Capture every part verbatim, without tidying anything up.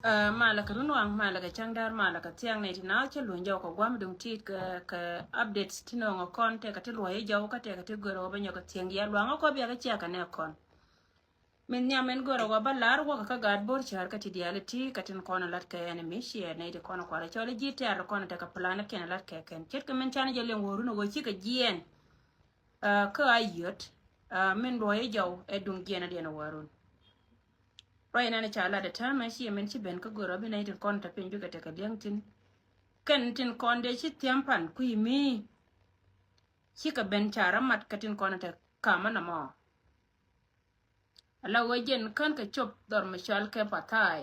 Malɛ kɛ runwaŋ, malɛ kɛ cäŋ däär, malɛ kɛ thiaŋ nɛy ti naath cä luny jɔw kɛ gua̱a̱m duŋ ti̱i̱t kɛ, kɛ updates ti nööŋ ɛ kɔn tɛkɛ ti luɔ̱c jɔw kä tɛkɛ ti gör ɛ wä bä nyɔk kɛ thiaŋ diaal luaŋä kɔ biakɛ ciakɛ nɛ kɔn. Min nhiam min gör ɛ wä bä la̱r wäkɛ kä gaat bo̱r cäär kä ti diaal iti kɛ tin kɔn ɛ la̱t kɛ ɛn mi ciɛ nɛy ti kɔn ɛ kuarɛ cɔl i̱ ji̱ tɛ̈r kɔn ɛ tekɛ plan kiɛn ɛ la̱t kɛ kɛn ce̱tkɛ min canɛ jɛ liŋ wä run ɛ wä cikɛ jiɛɛn. Kä a yiöt min luɔ̱c jɔw ɛ duŋ jiɛɛn ɛ diɛn ɛ wä run. Ruac nɛn ca lat ɛ täämɛ ciɛ min ci ben kä gör ɔ bi nɛy tin kɔn te piny bikɛ tekɛ liäŋ tin. Kɛn tin kɔn dee ci thiäm pan kui̱ mi. Cikɛ ben ca rɔ mat kä tin kɔn te kamä nɔmɔ. Ala ɣöö jɛn kän kɛ cop dhɔr mi cɔal kɛ pathai.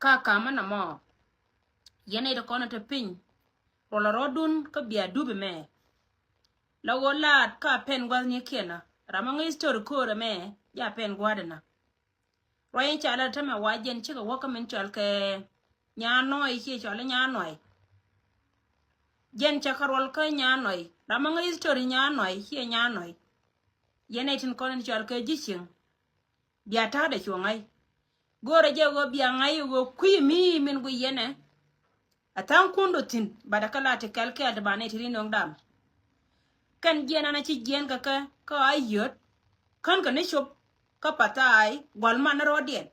Ka kamä nɔmɔ. Yɛn nɛy tin kɔn te piny. Ruɔlɔ rɔɔdun kä bia dup ɛmɛ. La ɣöö laat ka pɛn gua̱thnikiɛn ɛ ram mi ŋäc story ko̱r ɛmɛ. Ja pɛn gua̱a̱dɛ nä. Ruac in ca lat täämɛ wa jɛn cikɛ wä kä min cɔal kɛ nyanɔy ciɛ cɔal i̱ nyanɔy. Jɛn cɛ kä ruɔl kä nyanɔy ram mi ŋäc story nyanɔy ciɛ nyanɔy. Yɛn nɛy tin kɔn in cɔal kɛ ji̱ cieŋ. Bia ta̱a̱dɛ cuɔ ŋa̱c. Go̱o̱rɛ jɛ ɣöö bia ŋa̱c ɣöö kui̱ mi min guic yɛn ɛ. A tha̱a̱ŋ kun do thi̱n bat a kä la ti kɛl kɛɛl ti ba nɛy ti ri no̱o̱ŋ dam. Kɛn jiɛn an a ci jiɛn kɛ kɛ kä a yöt. Kän kɛ ni cop kä pathai gua̱l man ni rɔɔdiɛn.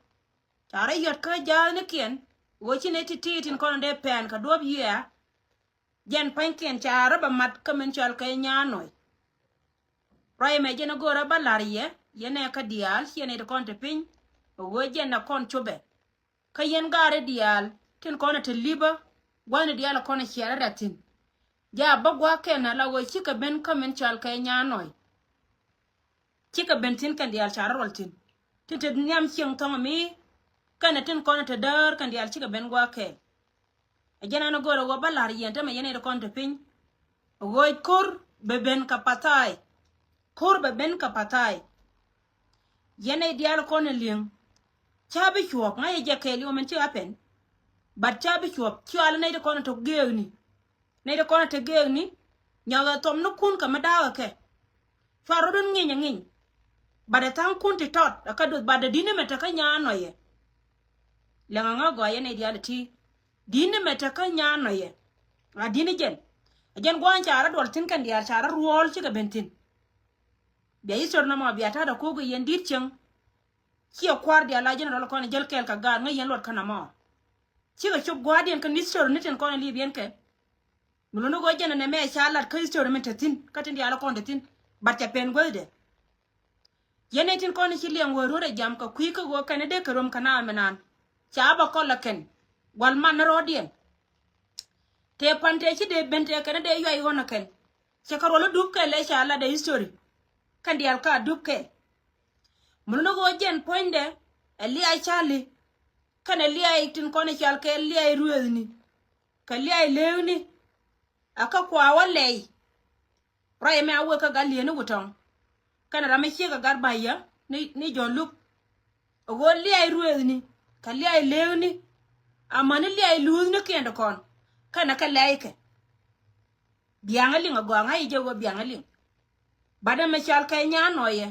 Ca rɔ yöt kä jaathnikiɛn ɣöö ci nɛy ti ti tin kɔn dee pɛn kɛ duɔ̱p yiëë. Jɛn pa̱nykiɛn ca rɔ bɛ mat kä min cɔal kɛ nyanɔy. Ruac ɛmɛ jɛn a go̱o̱rä bä la̱r yɛ yɛn ɛ kä diaal ciɛ nɛy ti kɔn te piny. Ɣöö jɛn a kɔn copɛ. Kä yɛn gaari diaal tin kɔn a te li̱pä gua̱thni diaal a kɔn a ciɛrä rɛ̈t thi̱n. Ja bä gua̱a̱kɛn a la ɣöö cikɛ ben kä min cɔal kɛ nyanɔy. Cikɛ ben thi̱n kɛn diaal ca rɔ ruɔl thi̱n. Tin te nhiam cieŋ thɔŋ mi kɛn a tin kɔn a te däär kɛn diaal cikɛ ben gua̱a̱kɛn. Ɛ jɛn an a go̱o̱rä ɣöö bä la̱r yɛn tämɛ yɛn nɛy ti kɔn te piny. Ɣöö ko̱r bɛ ben kɛ pathai. Ko̱r bɛ ben kɛ pathai. Yɛn nɛy diaal kɔn ɛ li̱eŋ. Ca bi cuɔp ŋa̱c ɛ jɛ kɛɛl yom ɛn ci a pɛn. But ca bi cuɔp ci al nɛy ti kɔn ɛ tɔk geekni. Nɛy ti kɔn ɛ te geekni. Nyɔk ɛ thɔm ni kun kɛ mi da̱a̱k ɛ kɛ. Cua rɔ̱dun ŋiny ɛ ŋiny. But ɛ tha̱a̱ŋ kun ti tɔt ɛ kä duth but ɛ di̱t ni mɛ te kä nyanɔyɛ. Lɛŋ aŋa gɔaa yɛn nɛy diaal ɛ ti. Di̱t ni mɛ te kä nyanɔyɛ. A di̱t ni jɛn. Ɛ jɛn gua̱a̱n ca rɔ duɔl thi̱n kɛn diaal ca rɔ ruɔɔl cikɛ ben thi̱n. Bia history nɔmɔ bia ta̱a̱dɛ ko̱o̱k i̱ yɛn di̱t cieŋ. Ciɛ kua̱r diaal la jɛn rɔl kɔn jäl kɛɛl kɛ gaat ŋäc yɛn luɔt kä nɔmɔ. Cikɛ cop gua̱a̱rdiɛn kɛn history ni tin kɔn li̱i̱p yɛn kɛ. Mi luni ɣöö jɛn ɛnɛ mɛ ca lat kä history min te thi̱n kä tin diaal kɔn te thi̱n. But cɛ pɛn guäthdɛ. Yɛn ɛ tin kɔn ci liɛŋ wä ruɔ̱t ɛ jam kɛ kui̱ kä ɣöö kɛn ɛ dee kɛ rom kɛ naath mi naan. Ca bä kɔl ɛ kɛn gua̱l man ni rɔɔdiɛn. Tëë pan tëë ci dee ben tëë kɛn ɛ dee yuay ɣɔn ɛ kɛn. Cɛ kɛ ruɔl i̱ dup kɛ lɛ ca lat ɛ history. Kɛn diaal ka dup kɛ. Mi luni ɣöö jɛn puɔ̱nydɛ ɛ liac cali. Kɛn ɛ liac tin kɔn ɛ cal kɛ liac ruëëthni. Kɛ liac lëëkni. A kä kua wä lɛy. Ruac ɛmɛ a wek kä gat lieni wutɔŋ. Kɛn ram mi ciek a gat ba̱yä ni, ni Jɔ̱ɔ̱n Luk. A ɣöö liac ruëëthni kɛ liac lëëkni. Amäni liac luuthni kiɛn ti kɔn. Kɛn a kɛ lɛckɛ. Biaŋä liŋ a gɔaa ŋa̱c i̱ jɛ ɣöö biaŋä liŋ. Bat ɛmɛ cal kɛ nyan nɔyɛ.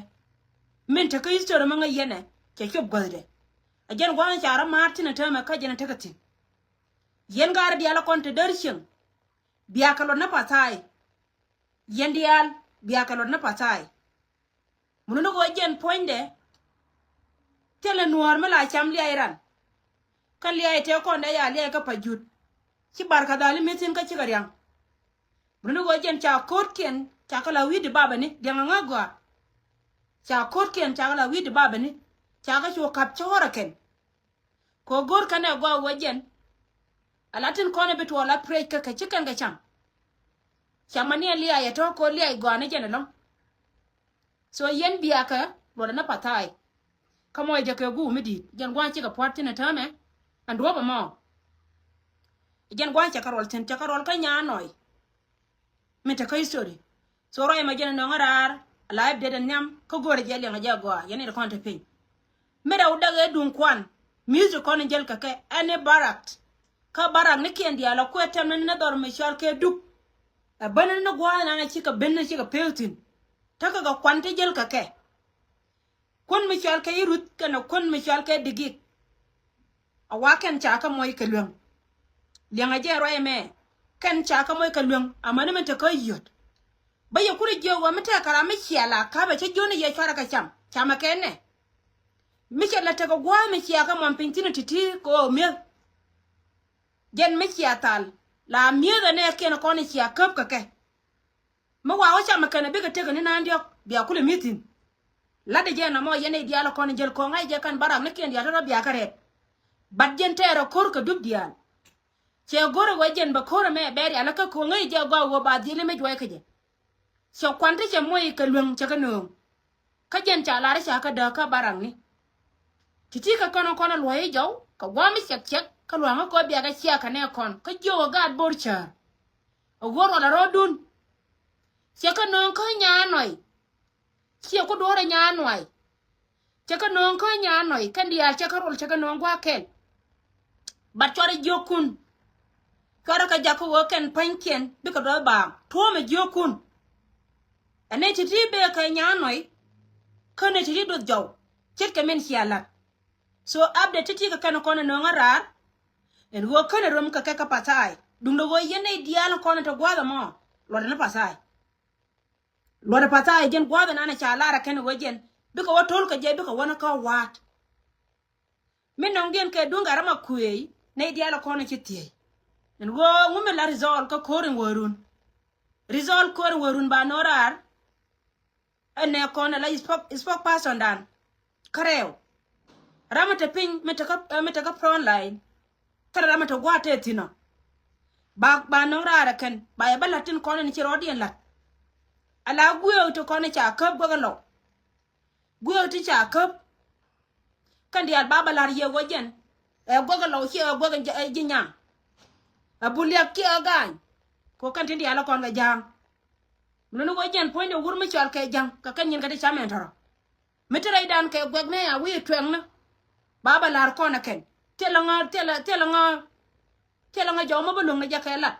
Min tekä history mä ŋäc yɛnɛ cɛ cop guäthdɛ. A jɛn gua̱a̱th ca rɔ ma̱a̱r thi̱n a täämɛ kä jɛn a tekɛ thi̱n. Yɛn gaari diaal a kɔn te däär cieŋ. Biakɛ luɔt ni pathai. Yɛn diaal biakɛ luɔt ni pathai. Mun ni ɣöö jɛn puɔ̱nydɛ. Thilɛ nuäär mi la cam liac ran. Kä liac tëë kɔn dee ya liac kä pa jut. Ci barkɛ dhali mi thi̱n kä cikɛ riaŋ. Mun ni ɣöö jɛn ca ko̱tkiɛn ca kɛ la wi̱i̱ di babɛ ni diaŋ aŋä gɔaa. Ca ko̱tkiɛn ca kɛ la wi̱i̱ di babɛ ni ca kɛ cu kap cɔɔrɛ kɛn. Kɛ ɣöö go̱o̱r kɛn ɛ gɔaa wä jɛn. Ala tin kɔn ɛ bi tuɔɔl a priec kä kɛ ci kɛn kɛ cam. Cam ani ɛ liac ɛ tɔ̱ kɛ ɣöö liac gɔaa ni jɛn ɛlɔ̱ŋ. So yɛn biakä luɔtdɛ ni pathai. Kä mɔc jɛ kɛ guum mi di̱i̱t jɛn gua̱a̱n cikɛ pua̱t thi̱n ɛ täämɛ. Ɛn duɔ̱ɔ̱p ɛmɔ. Jɛn gua̱a̱n cɛ kɛ ruɔl thi̱n cɛ kɛ ruɔl kä nyan nɔy. Min te kä history. So ruac ɛmɔ jɛn ɛ nɔŋ ɛ raar. Live dee dɛ nhiam kä go̱o̱rɛ jɛ liɛŋ ɛ jɛ gɔaa yɛn ni kɔn te piny. Mi rɛw däk ëë duŋ kuan. Music kɔn in jäl kɛ kɛ ɛn i̱ barak. Kä barak ni kiɛn diaal ɛ kuɛ tɛm ni ni dhɔr mi cɔal kɛ dup. Ɛ bäni ni gua̱a̱th nan ɛ cikɛ ben ni cikɛ pëëth thi̱n. Tekɛ kɛ kuan ti jäl kɛ kɛ. Kuän mi cɔal kɛ i̱ ruth kɛnɛ kuän mi cɔal kɛ digik. A wa kɛn ca kä moc kɛ lueŋ. Liɛŋɛ jɛ ruac ɛmɛ. Kɛn ca kä moc kɛ lueŋ amäni min te kä yöt. Bä yɛ kuri jiök wä mi tɛk kɛ ram mi cia la ka̱pɛ cä jiöni yɛ cuarɛ kɛ cam camɛ kɛn nɛ. Mi cɛ la tekɛ gua̱a̱th mi cia kä muɔ̱n piny thi̱n ti̱ti̱ kɛ ɣöö mi̱eth. Jɛn mi cia thal la mi̱eth ɛ nɛ kiɛn kɔn cia käp kɛ kɛ. Mi wa wä camɛ kɛn ɛ bikɛ tekɛ ni naan diɔ̱k bia kulɛ mi̱eth thi̱n. Lat ɛ jɛ nɔmɔ yɛn nɛy diaal kɔn jäl ko̱ŋ ŋa̱c jɛ kɛn bä ram ni kiɛn diaal tɔ̱tɔ̱ bia kä rɛt. Bat jɛn tɛɛr ɛ ko̱r kɛ dup diaal. Cɛ go̱r ɛ wee jɛn bɛ ko̱r ɛmɛ bɛ rial kä ko̱ŋ ŋäc jɛ gɔaa wee ba dhil ɛmɛ juɔc kä jɛ. Cɛ kuan ti cɛ muɔc kɛ lueŋ cɛ kä nööŋ. Kä jɛn ca lar ca kä dääk kä baraŋni. Ti ti kä kɔn kɔn luɔ̱c jɔw kɛ gua̱a̱m mi cɛk cɛk kä lua̱ŋ kä kɔ biak kä ciak kä nɛ kɔn kä jiök ɛ gaat bo̱r cäär. Ɛ wuɔ̱r ruɔl ɛ rɔɔdun. Cɛ kä nööŋ kä nyaa nɔy. Ciɛ ku duɔ̱ɔ̱r ɛ nyaa nuay. Cɛ kä nööŋ kä nyaa nɔy kɛn diaal cɛ kä rol cɛ kä nööŋ gua̱a̱k kɛl. Bat cuarɛ jiökun. Cuarɛ kɛ jak kä ɣöö kɛn pa̱nykiɛn bikɛ duɔth baaŋ tuɔ̱ɔ̱mɛ jiökun. Ɛ nɛy ti̱ti̱ bëë kɛ nyaa nɔy. Kä nɛy ti̱ti̱ duɔth jɔw ce̱tkɛ min cia la̱t. So update ti̱ti̱ kɛ kɛn kɔn ɛ nööŋä raar. Ɛn ɣöö känɛ röm kɛ kɛ kä Pathai duundɛ ɣöö yɛn nɛy diaal kɔn ɛ te gua̱a̱th ɛmɔ. Luɔtdɛ ni Pathai. Luɔtdɛ Pathai jɛn gua̱a̱th ɛnan ɛ ca lar ɛ kɛn ɛ ɣöö jɛn bikɛ wä to̱l kɛ jɛ bikɛ wä ni kä wa̱a̱t. Mi nɔŋdiɛn kɛ duŋ gat ram a kuëëy nɛy diaal kɔn ci thiëëc. Ɛn ɣöö ŋu mi la result kä ko̱r in wärun. Result ko̱r in wärun ba no̱o̱ŋ raar. Ɛn nɛ kɔn ɛ la spok spok person dan. Kä rɛw ram mi te piny mi te kä mi te kä front line. Kä ram mi te gua̱a̱t te thi̱n ɔ. Ba ba no̱o̱ŋ raar ɛ kɛn ba yɛ bä la̱t tin kɔn in ci rɔɔdiɛn la̱t. Ala guiëëk ti kɔn in ca käp guäk in lɔw. Guiëëk ti ca käp. Kɛn diaal ba bä la̱r yɛ wä jɛn ɛ guäk ɛ lɔw ciɛ ɛ guäk ɛ ji̱ nyaŋ. Ɛ bul liak ciɛ ɛ gaany. Kɛ kɛn tin diaal ɛ kɔn kɛ ja̱a̱ŋ. Luni wä jɛn puɔ̱nydɛ wur mi cɔal kɛ ja̱ŋ kɛ kɛn nyin kɛ ti cam ɛn tɔrɔ. Mi ti rɛydan kɛ guɛk nɛ a wi̱i̱ tuɛŋni. Ba bä la̱r kɔn ɛ kɛn thilɛ ŋä thilɛ thilɛ ŋä. Thilɛ ŋä jɔw mi bi luŋni jɛ kɛ lat.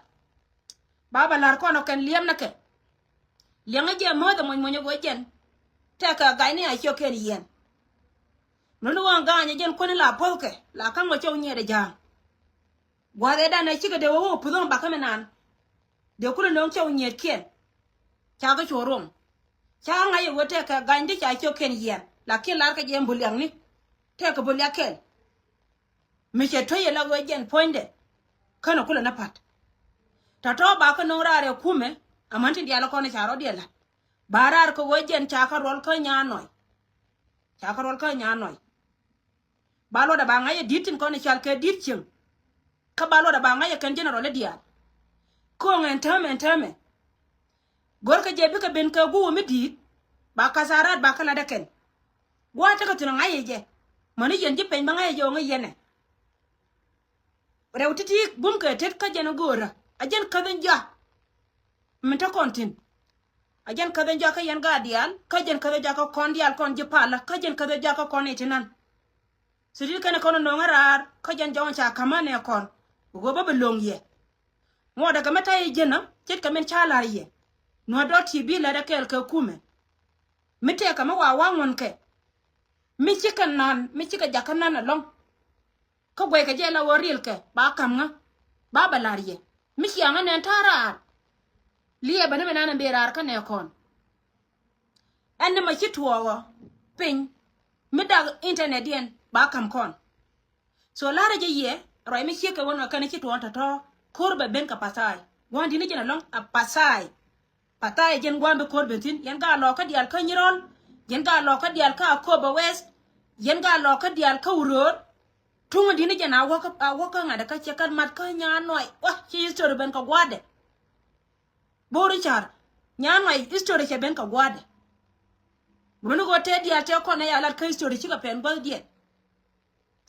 Ba bä la̱r kɔn ɔ kɛn liɛm ni kɛ. Liɛŋä jɛ määth ɛ mony mony ɛ go̱ jɛn. Tɛkɛ ga̱cni a ciökiɛn yiɛn. Nuni ɣɔ̱ɔ̱ŋ ga̱a̱ny ɛ jɛn kuäni la puɔ̱thkɛ la ka̱ŋ mɔ cɔw nyiɛɛt ɛ ja̱a̱ŋ. Gua̱a̱th ɛ dan ɛ cikɛ dee wä wä puth ɣɔ̱ɔ̱ŋ bakä mi naan. Dee kulɛ nööŋ cɔw nyiɛɛtkiɛn. Ca kɛ cuɔ ruɔ̱ŋ. Ca ŋa̱c ɛ ɣöö tɛkɛ ga̱a̱nydi ca ciökiɛn yiɛn lakin la̱rkɛ jɛ ɛn bul liakni. Tɛkɛ bul liak kɛl. Mi cɛ tuɔ̱c yɛ la ɣöö jɛn puɔ̱nydɛ. Känɛ kulɛ ni pa̱t. Tɔ̱tɔ̱ ba kä no̱o̱ŋ raar ɛ kumɛ. Amäni tin diaal kɔn ca rɔ̱diɛn la̱t ba raar kɛ ɣöö jɛn ca kä ruɔl kä nyaa nɔy. Ca kä ruɔl kä nyaa nɔy. Ba luɔtdɛ ba ŋa̱c ɛ di̱t tin kɔn cal kɛ di̱t cieŋ. Kä ba luɔtdɛ ba ŋa̱c ɛ kɛn general i̱ diaal. Ko̱o̱ŋ ɛn täämɛ ɛn täämɛ. Go̱rkɛ jɛ bikɛ ben kɛ guwä mi di̱i̱t. Ba katharaat ba kä latdä kɛn. Gua̱a̱th tekɛ thi̱n ŋa̱c ɛ jɛ. Mäni yɛn ji̱ peny bä ŋa̱c ɛ jɛ ɣöŋ i̱ yɛnɛ. Rɛw ti̱ti̱ bum kɛ tet kä jɛn go̱o̱rä a jɛn käth in jɔak. Min te kɔn thi̱n. A jɛn käth in jɔak kä yɛn gaat diaal kä jɛn käth in jɔak kä kɔn diaal kɔn ji̱ palä kä jɛn käth in jɔak kä kɔn i̱ ti nan. Thi̱ti̱ kɛn kɔn in no̱o̱ŋ in raar kä jɛn jɔk in ca ka̱mä nɛ kɔn. Ɣöö bä bi lo̱ŋ yɛ. Ŋuɔ̱tdɛ kɛ mi ta̱yɛ ji̱n ɔ ce̱tkɛ min ca la̱r yɛ. Nuɔ̱t dɔ̱r ti bi lɛt ɛ kɛɛl kɛ kumɛ. Mi tëëkɛ mi wa wa̱a̱ ŋuɔ̱nkɛ. Mi cikɛ nan mi cikɛ jakä nan ɛlɔ̱ŋ. Kä guɛckɛ jɛ la ɣöö riɛlkɛ ba ka̱m ŋä. Ba bɛ la̱r yɛ mi ciaŋä nɛn ta̱a̱ raar. Liɛɛbä ni mi nan ɛn bëë raar kä nɛ kɔn. Ɛn ni ma ci tuɔɔk ɔ piny mi dak internet diɛn ba ka̱m kɔn. So la̱rä jɛ yɛ ruac mi ciek kɛ wän ɔ kɛn ci tuɔɔk tɔ̱tɔ̱ ko̱r bɛ ben kɛ Pathai gua̱n di̱t ni jɛn ɛlɔ̱ŋ a Pathai. Pathai jɛn gua̱a̱m bi ko̱r ben thi̱n yɛn gaa lɔɔkä diaal kä Nyirɔl. Yɛn gaa lɔɔkä diaal kä Akobo West. Yɛn gaa lɔɔkä diaal kä Uröör. Tuŋ in di̱t ni jɛn a wäkä a wäkä ŋa̱t kä cɛ kɛn mat kä Nyaa Nuay wa ci history ben kɛ gua̱a̱dɛ. Bo̱o̱ri ca̱r Nyaa Nuay history cɛ ben kɛ gua̱a̱dɛ. Runi ɣöö tëë diaal tëë kɔn ɛ ya lat kä history cikɛ pɛn gua̱thdiɛn.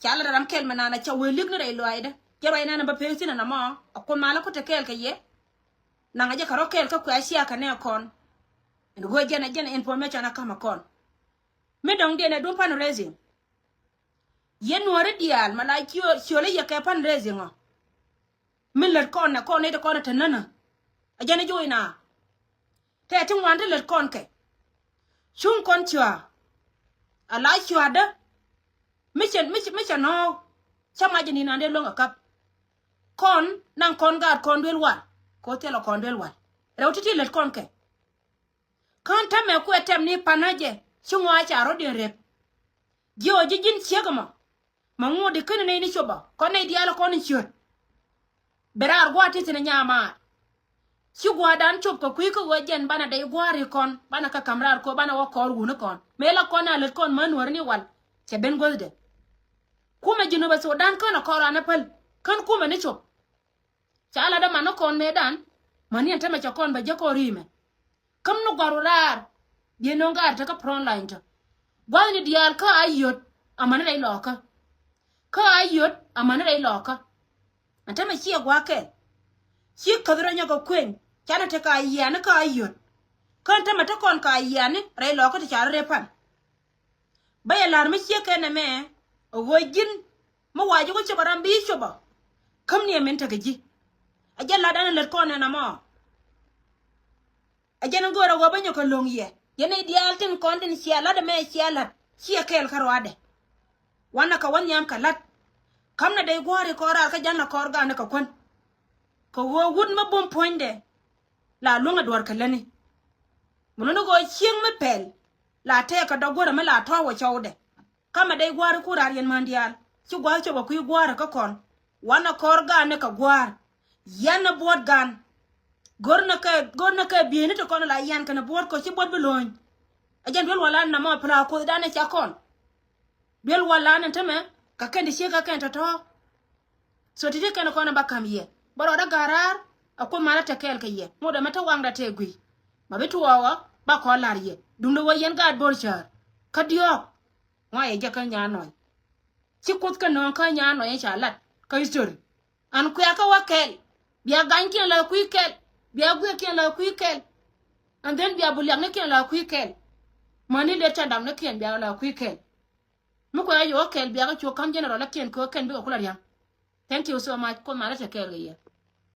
Ca lɛ ram kɛl mi naan a ca wee li̱k ni rɛy luaaydä jɛ ruac naan a bä pek thi̱n ɛn ɛmɔ. A kun malä ku te kɛɛl kɛ yɛ. Naŋ a jɛ kɛ rɔ kɛɛl kä kuɛ a cia kɛ nɛ kɔn. Ɛn ɣöö jɛn a jɛn information a ka̱m a kɔn. Mi dɔ̱ŋ diɛn ɛ duŋ fundraising. Yɛn nuɔ̱ɔ̱ri diaal ma la ciöl ciöl i̱ yɛ kɛ fundraising ɔ. Mi lät kɔn nɛ kɔn ni ti kɔn ɛ te nänä. A jɛn a joc na. Tɛ ti ŋuan ti lät kɔn kɛ. Cuŋ kɔn cua. A la cua̱dä. Mi cɛ mi cɛ mi cɛ nɔɔk. Cä mac jɛ ni nan dee luäŋ a kap. Kɔn naŋ kɔn gaat kɔn duel wal. Kɛ ɣöö thilɛ kɔn duel wal. Rɛw ti̱ti̱ lät kɔn kɛ. Kään täämɛ kuɛ tɛm ni pa̱nä jɛ ci ŋɔaa ca rɔ̱diɛn rep. Jiɛ ɣöö ji̱ ji̱n ciek ɛmɔ. Mɛ ŋuɔ̱t di känɛ nɛy ni copä kɔn nɛy diaal kɔn in ciöt. Bɛ raar gua̱a̱r ti thi̱n ɛ nyamaar. Ci gua̱a̱rdan cop kɛ kui̱ kä ɣöö jɛn banɛ dɛy gua̱a̱ri kɔn banɛ kä ka̱m raar ko̱ banɛ wä kɔɔr wuni kɔn mëë la kɔn a lät kɔn mä nuɔ̱ɔ̱ri ni wal. Cɛ ben guäthdɛ. Kumɛ Jinub ɛ Sudan kän ɛ kɔn raan ɛ päl kän kumɛ ni cop. Ca lat ɛ man ni kɔn mëëdan mäni ɛn tämɛ cɛ kɔn bɛ jek kɔn ri̱i̱mɛ. Käm ni gɔ̱a̱r raar biɛ no̱o̱ŋ gaat tekä front line tɔ. Gua̱thni diaal kä a yöt amäni rɛy lɔɔkä. Kä a yöt amäni rɛy lɔɔkä. Ɛn tämɛ ciɛ gua̱a̱k kɛl. Ci käth rɔ nyɔk kɛ kuëny canɛ tekɛ a yiani kä a yöt. Kä ɛn tämɛ te kɔn kɛ a yiani rɛy lɔɔkä ti ca rɔ rep pan. Bä yɛ la̱r mi ciek kɛn ɛmɛ ɛ ɣöö ji̱n mi wa ji̱ ku copä ram bi copä. Käm ni ɛmin tekɛ ji̱. Ɛ jɛn la̱tdan ɛ lät kɔn ɛn ɛmɔ. Ɛ jɛn in go̱o̱rä ɣöö bä nyɔk kɛ lo̱ŋ yɛ yɛn nɛy diaal tin kɔn tin cia la̱t ɛmɛ cia la̱t ciɛ kɛɛl kä ruaadɛ. Wanɛ kɛ wä nhiam kɛ la̱t. Ka̱mnɛ dee gua̱a̱ri kɔɔr raar kä ja̱n la kɔɔr ga̱a̱n ni kɛ kuän. Kɛ ɣöö wut mi bum puɔ̱nydɛ la luäŋ ɛ duɔ̱r kɛ lätni. Mi luni ɣöö cieŋ mi pɛl la tɛɛk kɛ dɔ̱k guäärä mi la tɔ̱ɔ̱k wä cɔwdɛ. Kamɛ dee gua̱a̱ri ku raar yɛn män diaal ci gua̱a̱th cop ɛ kui̱ gua̱a̱rä kä kɔn. Wanɛ kɔɔr ga̱a̱n ni kɛ gua̱a̱r. Yɛn ni buɔ̱t ga̱a̱n. Go̱r ni kɛ go̱r ni kɛ bieyni ti kɔn la yɛn kɛnɛ buɔ̱t kɔ ci buɔ̱t bi lo̱ny. Ɛ jɛn duel wä lan namɔ pla kuothdan ni ca kɔn. Duel wä lan ni tämɛ kɛ kɛn ti ciek kä kɛn tɔ̱tɔ̱. So ti̱ti̱ kɛn kɔn ba ka̱m yɛ bä rɔɔdä ga̱raar. A kuoth malä te kɛɛl kɛ yɛ ŋot ɛmɛ te waŋda te gui̱. Ma bi tuɔɔkä ba kɔn la̱r yɛ duundɛ wä yɛn gaat bo̱r cäär. Kä diɔ̱ɔ̱k ŋɔayɛ jɛ kä nyan nɔy. Ci kuoth kɛ nööŋ kä nyan nɔy ca lat kä history. An kuɛ kä wä kɛl bia ganykiɛn la kui̱ kɛl. Bia guiɛkiɛn la kui̱ kɛl. And then bia buliaknikiɛn la kui̱ kɛl. Mäni lëë ca damnikiɛn bia la kui̱ kɛl. Mi kuɛ yɛ wä kɛl bia kä cuɔ ka̱m general akiɛn kɛ wä kɛn bikɛ kulɛ ria̱ŋ. Thank you so much. Kuoth malä te kɛɛl kɛ yɛ.